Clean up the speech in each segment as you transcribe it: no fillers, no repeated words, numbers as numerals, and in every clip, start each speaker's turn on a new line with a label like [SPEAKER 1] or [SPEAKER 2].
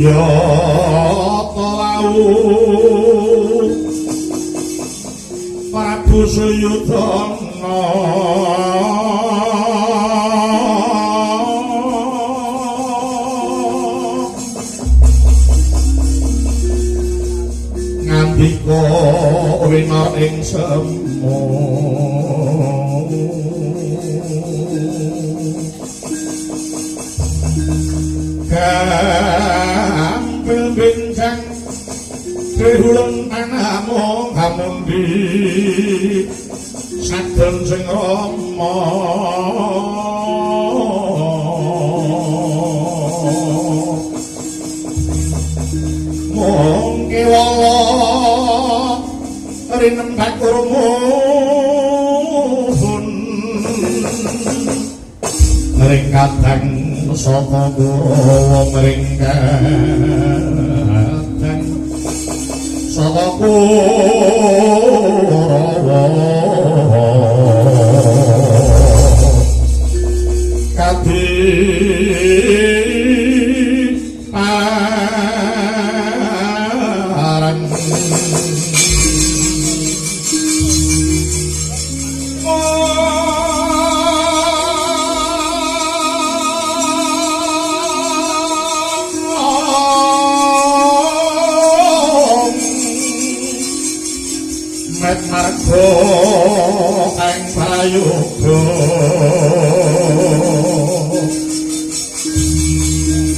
[SPEAKER 1] Ya wau Prabu Suyudana ngandika winar ing semu gampil bincang dihuleng anamu kamundi saben sing rama mung kewala rinembak kurmuhun ring kadang saka Kurawa mring kadang saka Kurawa kadi parang. Met marga kang prayoga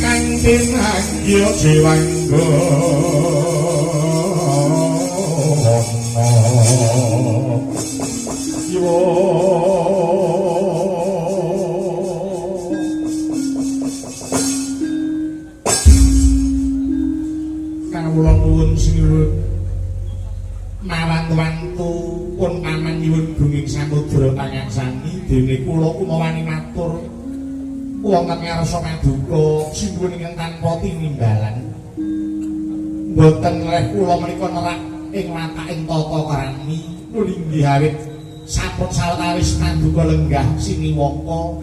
[SPEAKER 1] kang tinangya jiwangga kawula nuwun sinuwun mawantu-wantu pun paman nyuwun gunging samudra pangaksami dene kula kumawani matur wonten ngarsa paduka sinuwun ingkang tanpa tinimbalan mboten leh kula menika nerak ing wataking tata krami nuli awit sampun sawetawis paduka lenggah siniwaka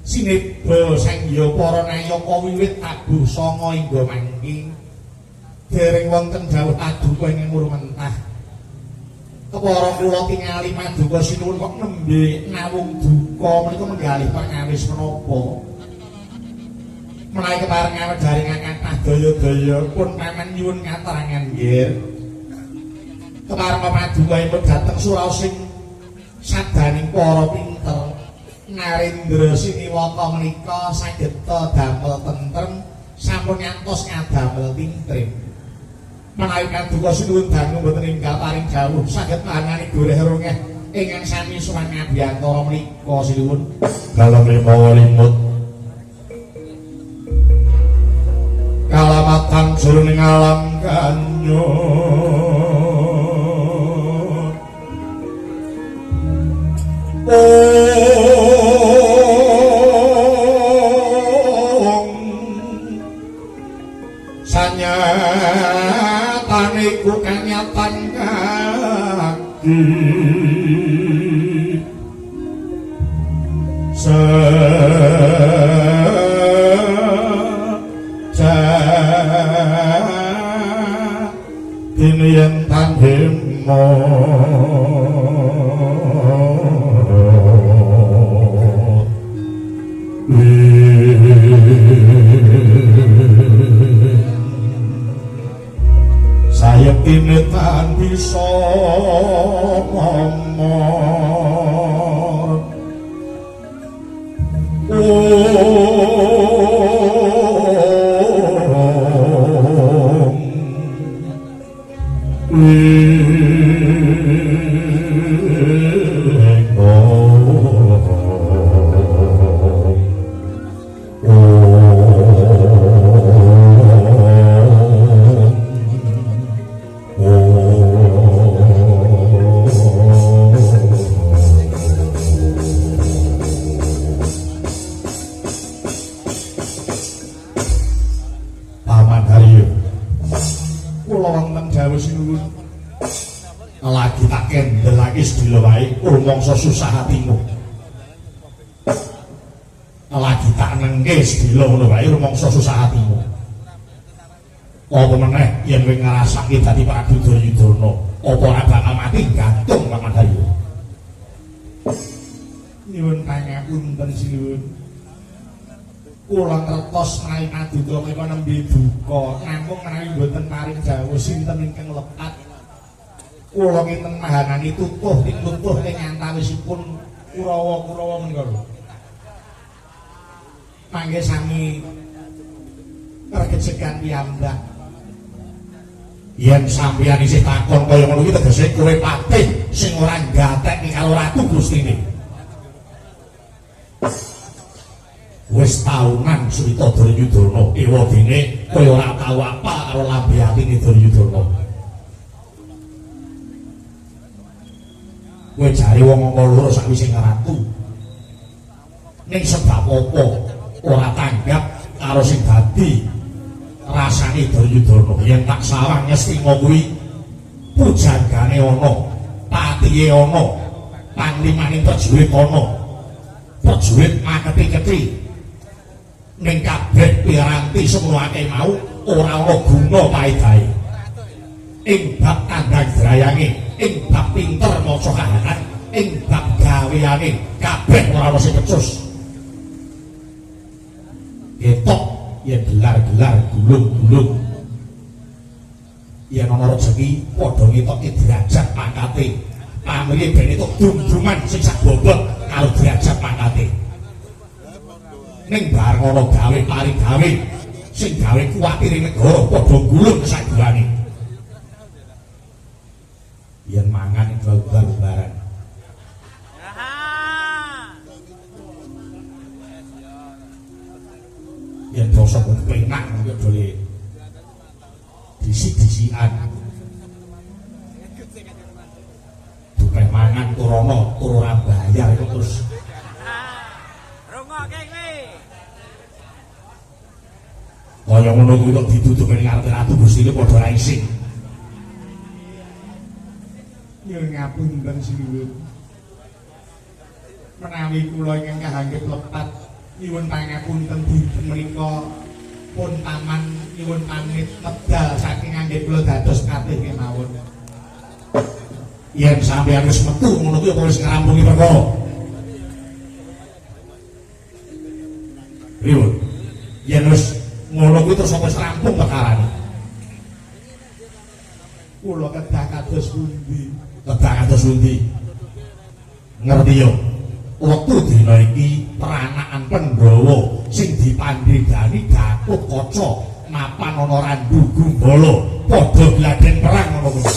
[SPEAKER 1] sineba sangya para nayaka wiwit tabuh sanga hingga mangke dereng wonten dawuh paduka ingkang ngrumentah. Kepara kula tingali paduka sinuwun kok nembe nawung duka menika menggalih perkawis menapa? Menawi kepareng awedharing kathah daya-daya pun paman nyuwun katerangan nggih. Kepareng paduka imut dhateng suraosing sabdaning para pinter Narendra Siniwaka menika sageta damel tentrem sampun ngantos ngadamel tintrim. Menawi paduka sinuwun dangu mboten enggal paring dawuh saged mangani goreh rongeh ingkang sami sowan ngabiyantara menika sinuwun. Dalem lima limut kalamatan jroning alam kanyut. Ong sanyatane ku kanyatan kaki sejatine yen tan hema sayektine tan bisa ngomor. Om ing Paman Haryo, kula wonten dawuh sinuwun lagi tak kendelake sedhela wae rumangsa susah atimu. Lagi tak nengke sedhela ngono wae rumangsa susah atimu. Apa meneh yen kowe ngrasake dadi Prabu Duryudana, apa ora bakal mati gantung Pamandayu? Nyuwun pangapunten sinuwun. Kula ngertos menawi paduka menika nembe duka, namung menawi mboten paring dawuh sinten ingkang lepat. Kula kinten mahanani tutuh ing lutuh ing antawisipun Kurawa-Kurawa menika lho. Mangke sami regejegan piyambak. Yen sampeyan isih takon kaya ngono iki tegese kowe patih sing ora nggatekke karo ratu Gustine. Wis taunan Suwita Duryudana, ewadene kowe ora tau apa karo lambe atine Duryudana. Kowe jare wong angka loro sakwise ngratu. Ning sebab apa ora tanggap karo sing dadi rasane Duryudana? Yen tak sawang Ngastina kuwi pujanggane ana, patihe ana, panglimane prajurit ana, prajurit maketi-keti. Ning kabeh piranti semono akeh mau ora ana guna paedahe. Ing bab tandang drayange, ing bab pinter maca kahanan, ing bab gaweane kabeh ora ana sing becus. Ketok yen gelar-gelar gulung-gulung, yen ana rejeki padha ngetokke derajat pangkate. Pamrihe ben entuk dum-duman sing sak bobot karo derajat pangkate. Ning bareng ana gawe parigawe sing gawe kuwatire negara padha gulung kesaduane. Yen mangan bar-baran. Yen basa penak mungkin boleh disik-disikan. Dupeh mangan turono turu ora bayar kok terus.
[SPEAKER 2] Rungokke kuwi.
[SPEAKER 1] Kaya ngono kuwi kok dituduh ning ngarepe ratu Gustine padha ra isin. Nyuwun ngapunten sinuwun. Menawi kula ingkang kahanggep lepat nyuwun pangapunten dinten menika pun paman nyuwun pamit medal saking anggep kula dados patih kemawon. Yen sampeyan wis metu ngono kuwi apa wis ngrampungi perkara? Pripun? Yen wis ngono kuwi terus apa wis rampung perkarane? Kula kedah kados pundi? Kedah kados pundi? Ngerti yo. Wektu dina iki peranakan Pandhawa sing dipandhegani Gatotkaca mapan ana Randu Gumbala padha gladen perang ngono kuwi.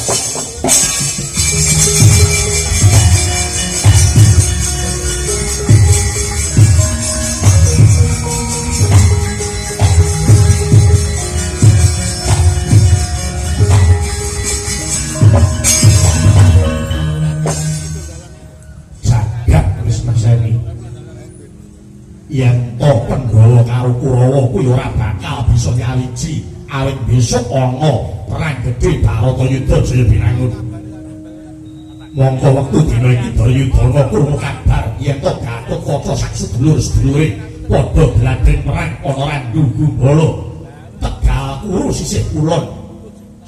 [SPEAKER 1] Jagat wis meseni yen to Pandhawa karo Kurawa kuwi ora bakal bisa nyawiji awit besok ana perang gedhe Bharatayuda Jaya Binangun. Mongko wektu dina iki Duryudana krungu kabar yen to Gatotkaca sak sedulur-sedulure padha gladen perang ana Randu Gumbala Tegal Kuru sisih kulon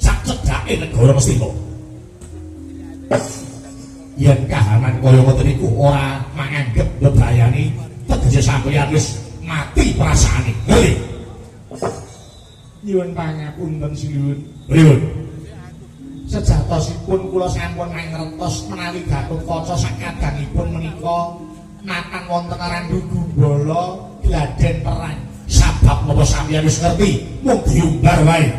[SPEAKER 1] sak cedhake negara Ngastina. Yen kahanan kaya ngoten niku ora manganggep bebayani tegese sampeyan wis mati perasaane. Ngerti? Nyuwun pangapunten sinuwun. Pripun? Sejatosipun kula sampun mangertos menawi Gatotkaca sakadangipun menika mapan wonten Randu Gumbala gladen perang. Sabab napa sampeyan wis ngerti mung diumbar wae.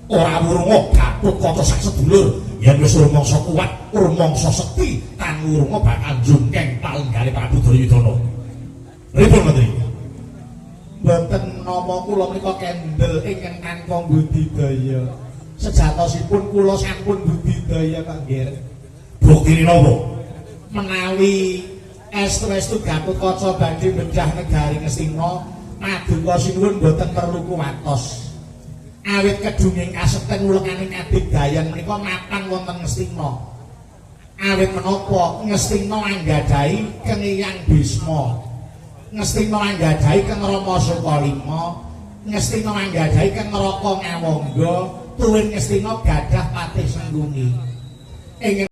[SPEAKER 1] Ora wurunga Gatotkaca sak sedulur yen wis rumangsa kuat, rumangsa sekti, tan wurunga bakal njungkeng palenggane Prabu Duryudana. Pripun Menteri? Mboten nama kula menika kendel ingkang tanpa budidaya. Sejatosipun kula sampun budidaya kok nggih. Buktine napa? Menawi estu-estu Gatotkaca badhe bedah negari Ngastina, paduka sinuwun mboten perlu kuwatos. Awit kedunging kasekten ulekaning kadigdayan menika mapan wonten Ngastina. Awit menapa Ngastina anggadhahi Kengiyang Bisma. Ngastina anggadhahi Keng Rama Sukalima. Ngastina anggadhahi kang neraka ngawangga, tuwin Ngastina gadah patih Sengkuni. Ing